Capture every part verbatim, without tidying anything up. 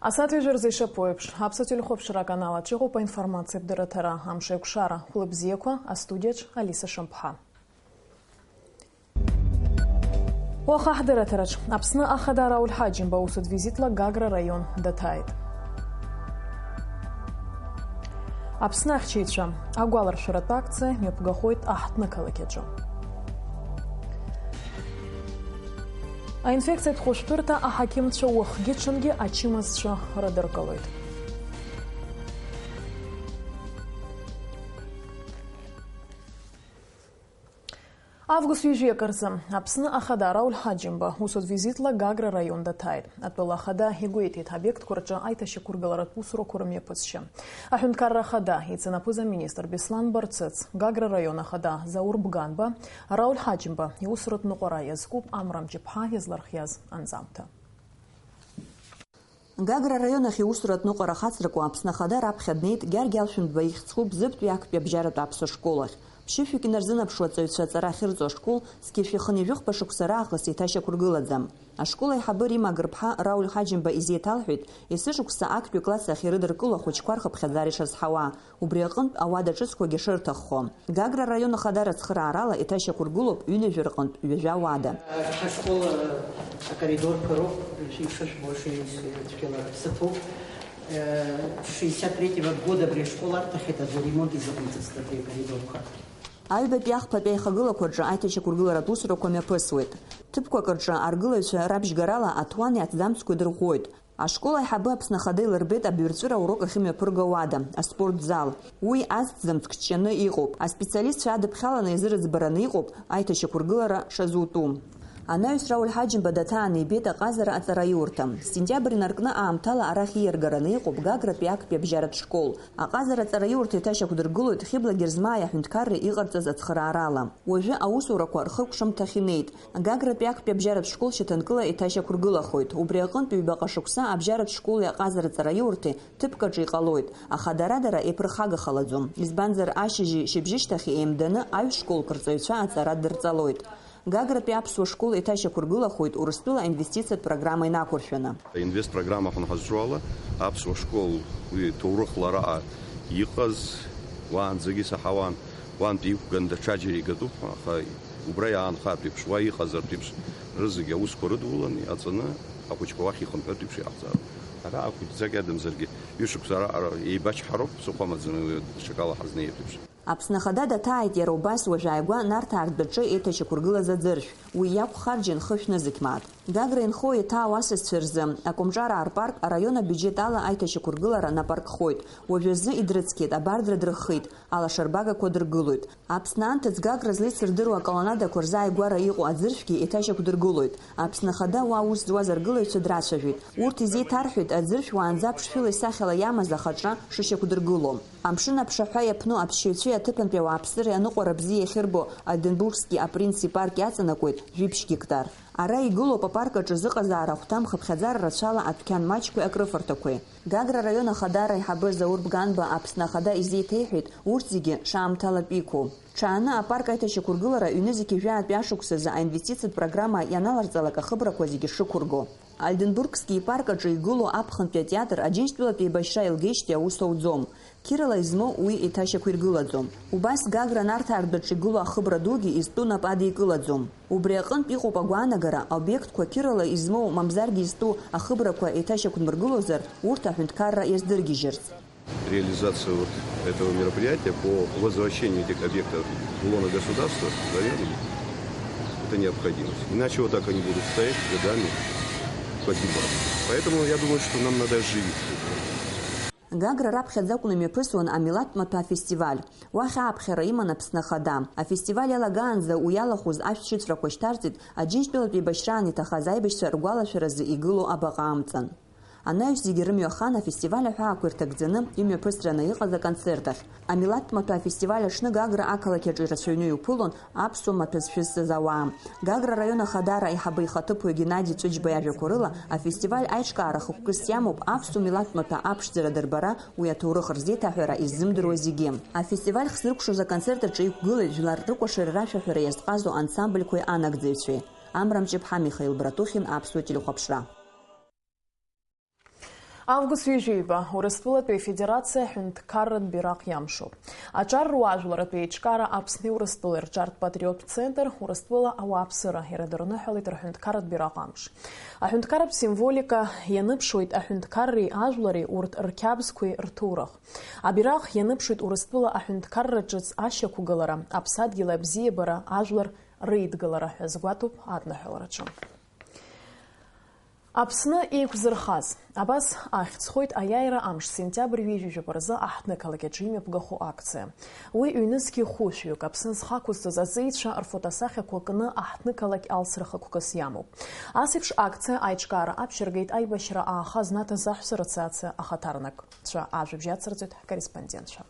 Асааҭ ҩажәа рзы ишаԥу еиԥш, Аԥсуа телехәаԥшра аканал аҿы иҟоуп аинформациатә дырраҭара, Амш еиқәшара, хәлыбзиақәа, астудиаҿ Алиса Шамԥҳа. Уаха ҳдырраҭараҿ Аԥсны Ахада Рауль Ҳаџьымба усутә визитла Гагра раион даҭааит. Аԥсны ахьчаҩцәа агәаларшәаратә акциа мҩаԥгахоит аҳҭны-қалақь аҿы. Аинфекциатә хәышәтәырҭа аҳақьымцәа уахгьы-ҽынгьы ачымазцәа рыдыркылоит. Август ҩажәи акы рзы Аԥсны Ахада Рауль Ҳаџьымба усутә визитла Гагра раион даҭааит. Атәыла Ахада игәеиҭеит обиектқәа рҿы аиҭашьақәыргыларатә усурақәа рымҩаԥысшьа. Аҳәынҭқарра Ахада ицанаԥыз аминистр Беслан Барцыц, Гагра раион Ахада Заур Бганба, Рауль Ҳаџьымба иусуратә ныҟәара иазкуп Амра Мҷыԥҳа иазлархиаз анҵамҭа. Гагра араион ахь иусуратә ныҟәара хацракуа Аԥсны Ахада раԥхьа днеит Гьаргь Алшәындба ихьӡ зху Бзыԥтәи актәи абжьаратә аԥсуа школ ахь. Ԥшьышәҩык инарзынаԥшуа аҵаҩцәа аҵара ахьырҵо ашкол зқьи жәшәи хынҩажәи хԥа шықәса раахыс еиҭашьақәыргылаӡам. Ашкол аиҳабы Рима Гырԥҳа Рауль Ҳаџьымба изеиҭалҳәеит, есышықәса актәи акласс ахь ирыдыркыло ахәыҷқәа рхыԥхьаӡара ишазҳауа, убри аҟынтә ауада ҿыцқәагьы шырҭаххо. Гагра араион ахадара цхыраарала еиҭашьақәыргылоуп ҩынҩажәа рҟынтә ҩажәа уада. Ҳашкол акоридорқәа роуп, ишышәбо, цәгьала сыҭоуп. Шестьдесят третьего года абри ашкол арҭахьеит, аӡәы ремонт изыҟамҵацт абри акоридорқәа. Аҩбатәи ахԥатәи аихагылақәа рҿы аиҭашьақәыргыларатә усурақәа мҩаԥысуеит. Ҭыԥқәак рҿы аргылаҩцәа рабжьгарала аҭуани аҭӡамцқәеи дырӷәӷәоит. Ашкол аиҳабы Аԥсны Ахада илырбеит абаҩрҵәыра аурок ахьымҩаԥырго ауада, аспорт зал. Уи азҭӡамц ҿҷаны иҟоуп. Аспециалистцәа адыԥхьаланы иазырыӡбараны иҟоуп аиҭашьақәыргылара шазутәу. Анаҩс Рауль Ҳаџьымба даҭааны ибеит аҟазара аҵараиурҭа. Сентиабр инаркны аамҭала арахь ииаргараны иҟоуп Гагратәи актәи абжьаратә школ. Аҟазара аҵараиурҭа еиҭашьақәдыргылоит Хьыбла Герзмааи аҳәынҭқарреи иҟарҵаз ацхыраарала. Уажәы аусурақәа рхыркәшамҭахь инеит. Гагратәи актәи абжьаратә школ шьаҭанкыла еиҭашьақәыргылахоит. Убри аҟынтә ҩбаҟа шықәса абжьаратә школи аҟазара аҵараиурҭеи ҭыԥк аҿы иҟалоит, аха дара-дара еиԥырхагахалаӡом, избанзар, ашьыжьи шьыбжьышьҭахьи еимданы аҩ школк рҵаҩцәа аҵара дырҵалоит. Гагратәи аԥсуа школ еиҭашьақәыргылахоит Урыстәыла аинвестициатә программа инақәыршәаны. Аинвест программа аҟны ҳазҿу ала, аԥсуа школ уи ҭоурыхла араҟа иҟаз уаанӡагьы саҳауан. Уантәи иқәган даҽаџьара игатәуп ҳәа, аха убра иаанхартә еиԥш, уа иҟазартә еиԥш, рызегь аусқәа рыдулан, иаҵаны, ахәыҷқәа уахь ихынҳәыртә еиԥш иҟаҳҵароуп. Ара ахәыҷӡак иадамзаргьы, ҩышықәса араҟара еибачҳароуп, ԥсыхәа амаӡам, даҽакала ҳазнеиртә еиԥш. Аԥсны Ахада даҭааит иара убас уажә ааигәа Нарҭаа ртәаҿы еиҭашьақәыргылаз аӡыршә, уи иақәхарџьын хышә нызқь мааҭ. Гагра инхо еиҭаау асасцәа рзы, акомҿараа рпарк араион абиуџьет ала аиҭашьақәыргылара нап аркхоит, уажәазы идрыцқьеит, абардра дырххеит, алашарбагақәа дыргылоит. Аԥсны анҭыҵ Гагра злеицырдыруа аколоннадақәа рзы ааигәара иҟоу аӡыршәгьы еиҭашьақәдыргылоит. Аԥсны Ахада уа аус зуаз аргылаҩцәа драцәажәеит. Урҭ изеиҭарҳәеит аӡыршә уаанӡа аԥшшәыла исахьала иамаз ахаҿра шышьақәдыргыло. Амшын аԥшаҳәа иаԥну аԥсшьаҩцәеи аҭыԥантәи ауааԥсыреи аныҟәара бзиа иахьырбо Ольденбургски апринц ипарк иаҵанакуеит жәиԥшь гектар. Ара игылоуп апарк аҿы зыҟазаара ахәҭам хыԥхьаӡара рацәала адәқьан маҷқәеи акрыфарҭақәеи. Гагра араион ахадара аиҳабы Заур Бганба Аԥсны Ахада изеиҭеиҳәеит урҭ зегьы шаамҭалатә иқәу. Ҽааны апарк аиҭашьақәыргылара ҩнызқьи жәаатәи ашықәсазы аинвестициатә программа ианаларҵалак ахыбрақәа зегьы шықәырго. Ольденбургски ипарк аҿы игылоу аԥхынтәи атеатр Аџьынџьтәылатә еибашьра еилгеижьҭеи аус ауӡом. Қьырала измоу уи еиҭашьақәа иргылаӡом. Убас Гагра Нарҭаа ртәаҿы игылоу ахыбра дугьы изтәу нап адикылаӡом. Убри аҟынтә иҟоуп агәаанагара, аобиектқәа қьырала измоу, мамзаргьы изтәу ахыбрақәа еиҭашьақәдмыргылозар, урҭ аҳәынҭқарра иаздыргьежьырц. Реализация вот этого мероприятия по возвращению этих объектов в лоно государства, районам, это необходимость. Иначе вот так они будут стоять годами под землей. Поэтому я думаю, что нам надо оживить. Гагра раԥхьаӡа акәны имҩаԥысуан амилаҭтә маҭәа афестиваль. Уахь ааԥхьара иман Аԥсны Ахада. Афестиваль иалагаанӡа уи иалахәыз ашәҭшьыҵәрақәа шьҭарҵеит Аџьынџьтәылатә еибашьраан иҭахаз аибашьцәа ргәалашәаразы игылоу абаҟа амҵан. Анаҩс зегьы рымҩа хан афестиваль аҳәаақәа ирҭагӡаны имҩаԥысраны иҟаз аконцерт ахь. Амилаҭтә маҭәа афестиваль аҽны Гагра ақалақь аҿы ирацәаҩны иуԥылон аԥсуа маҭәа зшәызҵаз ауаа. Гагра араион ахадара аиҳабы ихаҭыԥуаҩ Геннади Ҵәыџьба иажәақәа рыла, афестиваль аиҿкаара хықәкыс иамоуп аԥсуа милаҭтә маҭәа аԥшӡара дырбара, уи аҭоурых рзеиҭаҳәара иззымдыруа зегьы. Афестиваль хзыркәшоз аконцерт аҿы иқәгылеит жәлар рыкәашара рашәаҳәара иазҟазоу ансамбльқәеи анагӡаҩцәеи. Амра Мҷыԥҳа, Михаил Братухин, Аԥсуа телехәаԥшра. Август ҩажәи ҩба, Урыстәылатәи Афедерациа аҳәынҭқарратә бираҟ иамшуп. Аҿар руаажәларатә еиҿкаара Аԥсни Урыстәылеи рҿартә патриоттә центр, Урыстәыла ауааԥсыра, ирадырныҳәалеит рҳәынҭқарратә бираҟ амш. Аҳәынҭқарратә символика ианыԥшуеит аҳәынҭқарреи ажәлари урҭ рқьабзқәеи рҭоурых. Абираҟ ианыԥшуеит Урыстәыла аҳәынҭқарра ҿыц ашьақәгылара, аԥсадгьыл абзиабара, ажәлар реидгылара ҳәа азгәаҭоуп адныҳәалараҿы. Аԥсны еиқәзырхаз. Абас ахьӡхоит аиааира амш сентиабр ҩажәи жәаба рзы аҳҭнықалақь аҿы имҩаԥгахо акциа. Уи ҩнызқьи хәышәҩык Аԥсны зхы ақәызҵаз аҵеицәа рфотосахьақәа кны аҳҭнықалақь алсра хықәкыс иамоуп. Ас еиԥш акциа аиҿкаара аԥшьыргеит аибашьра ааха знаҭаз аҳәса рыцаца ахаҭарнакцәа. Ажәабжь ацырҵоит ҳкорреспондентцәа.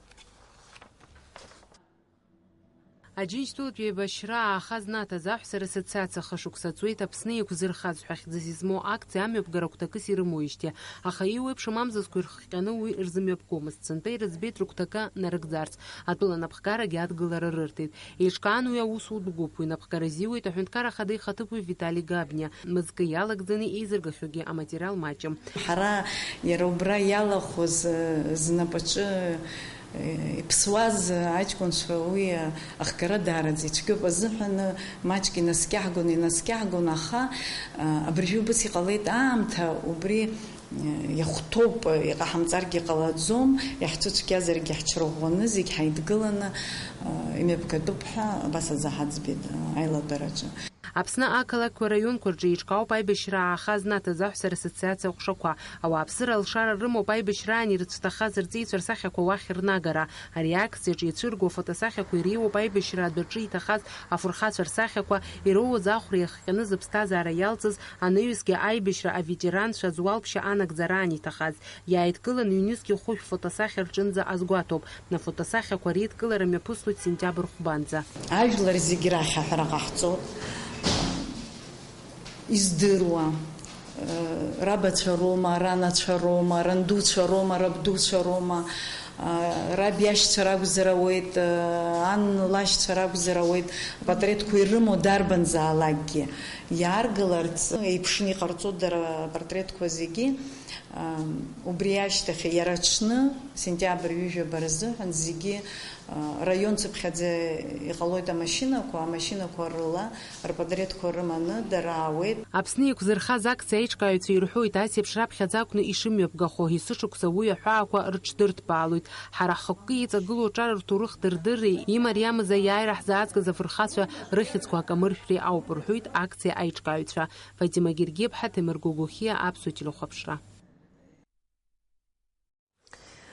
Аџьынџьтәылатәи еибашьра ааха знаҭаз аҳәса расыцаца хышықәса ҵуеит Аԥсны еиқәзырхаз ҳәа хьӡыс измоу акциа амҩаԥгара агәҭакыс ирымоуижьҭеи, аха иуеиԥшым амзызқәа ирхҟьаны уи рзымҩаԥгомызт, сынтәа ирыӡбеит рыгәҭакы нарыгӡарц, атәыла напхгарагьы адгылара рырҭеит. Еиҿкаан уи аусутә гәыԥ, уи напхгара зиуеит Аҳәынҭқар Ахада ихаҭыԥуаҩ Витали Габниа, мызкы иалагӡаны еизыргахьоугьы аматериал маҷым. Ҳара иара убра иалахәыз, э, знапаҿы, э, иԥсуаз аҷкәынцәа уи, э, ахгара даараӡа ицәгьоуп азыҳәан, э, маҷк инаскьаҳгон, инаскьаҳгон, аха, э, абыржәы убыс иҟалеит аамҭа, убри, э, иахәҭоуп, э, иҟаҳамҵаргьы ҟалаӡом, иаҳцәыцәгьазаргьы ҳҽырӷәӷәаны зегь ҳаидгыланы, э, имҩаԥгатәуп ҳәа абас азы ҳаӡбеит, э, аилатәараҿы. Аԥсны ақалақьқәа, раионқәа рҿы еиҿкаауп аибашьра ааха знаҭаз аҳәса расоциациа аҟәшақәа. Ауааԥсыра алшара рымоуп аибашьраан ирыцәҭахаз рҵеицәа рсахьақәа уахь рнагара. Ари акциаҿы ицәырго афотосахьақәа иреиуоуп аибашьра адәаҿы иҭахаз афырхацәа рсахьақәа, ироуз ахәра иахҟьаны зыԥсҭазаара иалҵыз, анаҩсгьы аибашьра аветеранцәа зуалԥшьа анагӡараан иҭахаз. Иааидкылан ҩнызқьи хәышә фотосахьа рҿынӡа азгәаҭоуп. Афотосахьақәа реидкылара мҩаԥыслоит сентиабр хәбанӡа. Ажәлар зегь рахь аҳәара ҟаҳҵоит. Издыруа, э, рабацәа роума, ранацәа роума, рандуцәа роума, рабдуцәа роума, э, раб иашьцәа ракәзар ауеит, э, ан лашьцәа ракәзар ауеит, апатреҭқәа ирымоу дарбанзаалакгьы иааргаларц еиԥшны иҟарҵоит дара апатреҭқәа зегьы. Ам, убри ашьҭахь иара аҽны, сентиабр ҩажәаба рзыҳәан зегьы, а, раион цыԥхьаӡа иҟалоит амашьынақәа, амашьынақәа рыла рпатреҭқәа рыманы дара аауеит. Аԥсны еиқәзырхаз акциа аиҿкааҩцәа ирҳәоит, ас еиԥш раԥхьаӡа акәны ишымҩаԥгахо, есышықәса уи аҳәаақәа рыҽдырҭбаалоит. Ҳара ҳхықәкы иҵагылоу аҿар рҭоурых дырдырреи, имариамыз аиааира ҳзаазгаз афырхацәа рыхьӡқәа акамыршәреи ауп, рҳәоит акциа аиҿкааҩцәа. Фатима Гергиаԥҳа, Ҭемыр Гогохиа, Аԥсуа телехәаԥшра.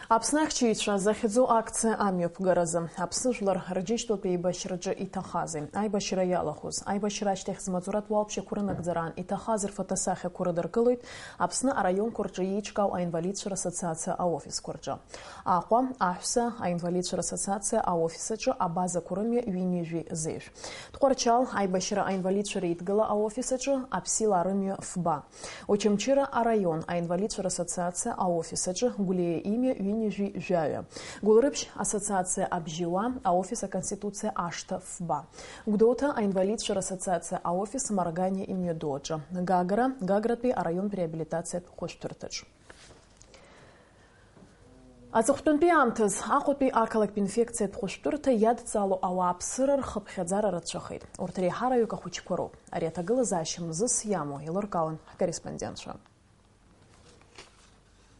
Аԥсны ахьчаҩцәа захьӡу акциа амҩаԥгаразы Аԥсны жәлар рџьынџьтәылатә еибашьраҿы иҭахази, аибашьра иалахәыз, аибашьра ашьҭахь змаҵуратә уалԥшьақәа рынагӡараан иҭахаз рфотосахьақәа рыдыркылоит Аԥсны араионқәа рҿы еиҿкаау аинвалидцәа рассоциациа аофисқәа рҿы. Аҟәа, аҳәса, аинвалидцәа рассоциациа аофис аҿы абазақәа рымҩа ҩынҩажәи зежә. Тҟәарчал, аибашьра аинвалидцәа реидгыла аофис аҿы аԥсилаа рымҩа фба. Очамчыра араион аинвалидцәа рассоциациа аофис аҿы Гәлиа имҩа ҩынҩажәи жәаҩа. Гәылрыԥшь ассоциациа Абжьыуаа аофис Аконституциа ашҭа фба. Гәдоуҭа аинвалидцәа рассоциациа аофис Марганиа имҩаду аҿы. Гагра, Гагратәи араионтә реабилитациатә хәышәтәырҭаҿ. Аҵыхәтәантәи аамҭаз Аҟәатәи ақалақьтә инфекциатә хәышәтәырҭа иадҵаало ауааԥсыра рхыԥхьаӡара рацәахеит. Урҭ реиҳараҩык ахәыҷқәа роуп. Ари аҭагылазаашьа мзызс иамоу еилыркаауан ҳкорреспондентцәа.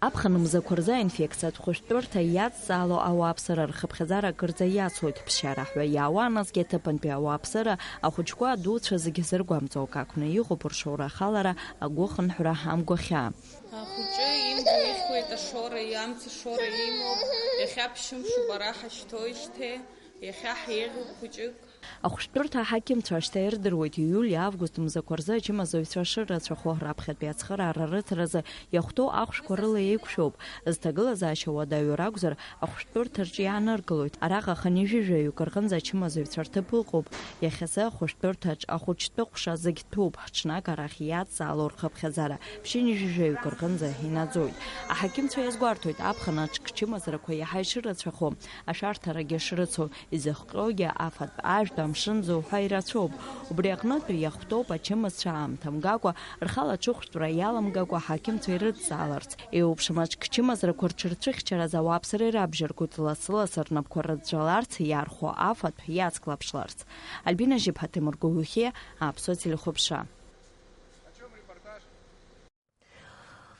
Аԥхын мзақәа рзы аинфекциатә хәышәтәырҭа иадҵаало ауааԥсыра рхыԥхьаӡара акырӡа иацлоит. Ԥсшьара ҳәа иаауа, насгьы аҭыԥантәи ауааԥсыра, ахәыҷқәа, адуцәа зегьы зыргәамҵуа акы акәны иҟоуп ршоура ахалара, агәыхынҳәра, амгәахьаа. Ахәыҷы имгәа ихьуеит ашоура, амца шоура имоуп, иахьа ԥшьымшуп ара ҳашьҭоижьҭеи, иахьа ҳеиӷьуп хәыҷык. Ахәшәтәырҭа аҳақьымцәа ашьҭа ирдыруеит ииули август мзақәа рзы ачымазаҩцәа шырацәахо, раԥхьатәи ацхыраара рыҭаразы иахәҭоу ахәшәқәа рыла еиқәшәоуп. Зҭагылазаашьа уадаҩу ракәзар, ахәшәтәырҭаҿ иааныркылоит. Араҟа хынҩажәи жәаҩык рҟынӡа ачымазаҩцәа рҭыԥ ыҟоуп. Иахьазы ахәшәтәырҭаҿ ахәыҷтәы ҟәша зегь ҭәуп, ҳҽнак арахь иадҵаало рхыԥхьаӡара ԥшьынҩажәи жәаҩык рҟынӡа инаӡоит. Аҳақьымцәа иазгәарҭоит, аԥхын аҿк чымазарақәа иаҳа ишырацәахо, ашәарҭарагьы шрыцу, изыхҟьогьы афатә ажәтә Амшын зоуҳәа ирацәоуп. Убри аҟнытә иахәҭоуп ачымазцәа аамҭа мгакәа, рхала аҽыхәтәра иаламгакәа аҳақьымцәа ирыдҵааларц. Еиуеиԥшым аҿк чымазарақәа рҽырцәыхьчараз ауааԥсыра ирабжьаргоит, лассы-лассы рнапқәа рыӡәӡәаларц иархәо афатә иацклаԥшларц. Альбина Жьыԥҳа, Темур Гогохиа, Аԥсуа телехәаԥшра.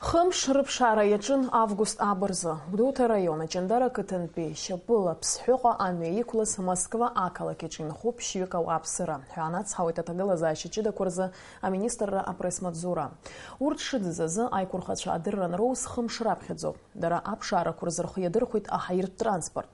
Хымш рыԥшаара иаҿын август абырзы. Гәдоуҭа раион Аҷандара ақыҭантәи Шьапыла Ԥсҳәыҟа амҩа иқәлаз Москва ақалақь иҿы инхо ԥшьҩык ауааԥсыра ҳәа анацҳауеит аҭагылазаашьа ҷыдақәа рзы аминистрра апресс-маҵзура. Урҭ шыӡыз азы аиқәырхацәа адырра анроуз хымш раԥхьаӡоуп. Дара аԥшаарақәа рзы рхы иадырхәеит аҳаиртә транспорт.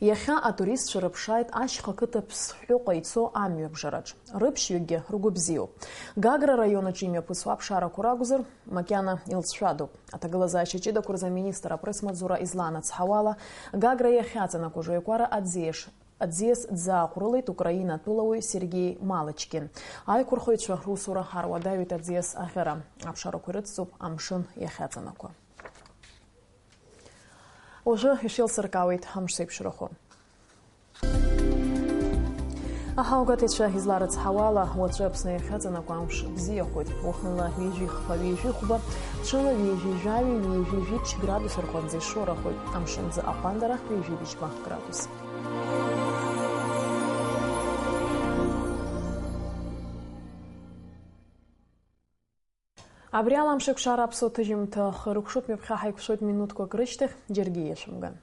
Иахьа атуристцәа рыԥшааит ашьха қыҭа Ԥсҳәыҟа ицо амҩабжараҿ. Рыԥшьҩыкгьы ргәы бзиоуп. Гагра раион аҿы имҩаԥысуа аԥшаарақәа ракәзар, макьана илҵшәадоуп. Аҭагылазаашьа ҷыдақәа рзы аминистр апресс-маҵзура излаанацҳауала, Гагра иахьаҵанакуа Жеиқәара аӡиас, аӡиас дзаахәрылеит Украина атәылауаҩ Сергеи Малочкин. Аиқәырхаҩцәа русура ҳаруадаҩит аӡиас аӷьара. Аԥшаарақәа ирыцҵоуп амшын иахьаҵанакуа. Уажәы ишәеилсыркаауеит амш зеиԥшрахо. Аҳауагәаҭаҩцәа изларыцҳауала, уаҵәы Аԥсны иахьаҵанакуа амш бзиахоит. Уахынла ҩажәи хԥа, ҩажәи хәба, ҽыла ҩажәи жәаҩа, ҩажәи жәиԥшь градус рҟынӡа ишоурахоит. Амшынӡы аҟәандара ҩажәи быжьба градус. Абри ала амш еиқәшара аԥсуа ҭыжьымҭа хыркәшоуп, ҩаԥхьа ҳаиқәшәоит минуҭқәак рышьҭахь, џьаргьы иашәымган.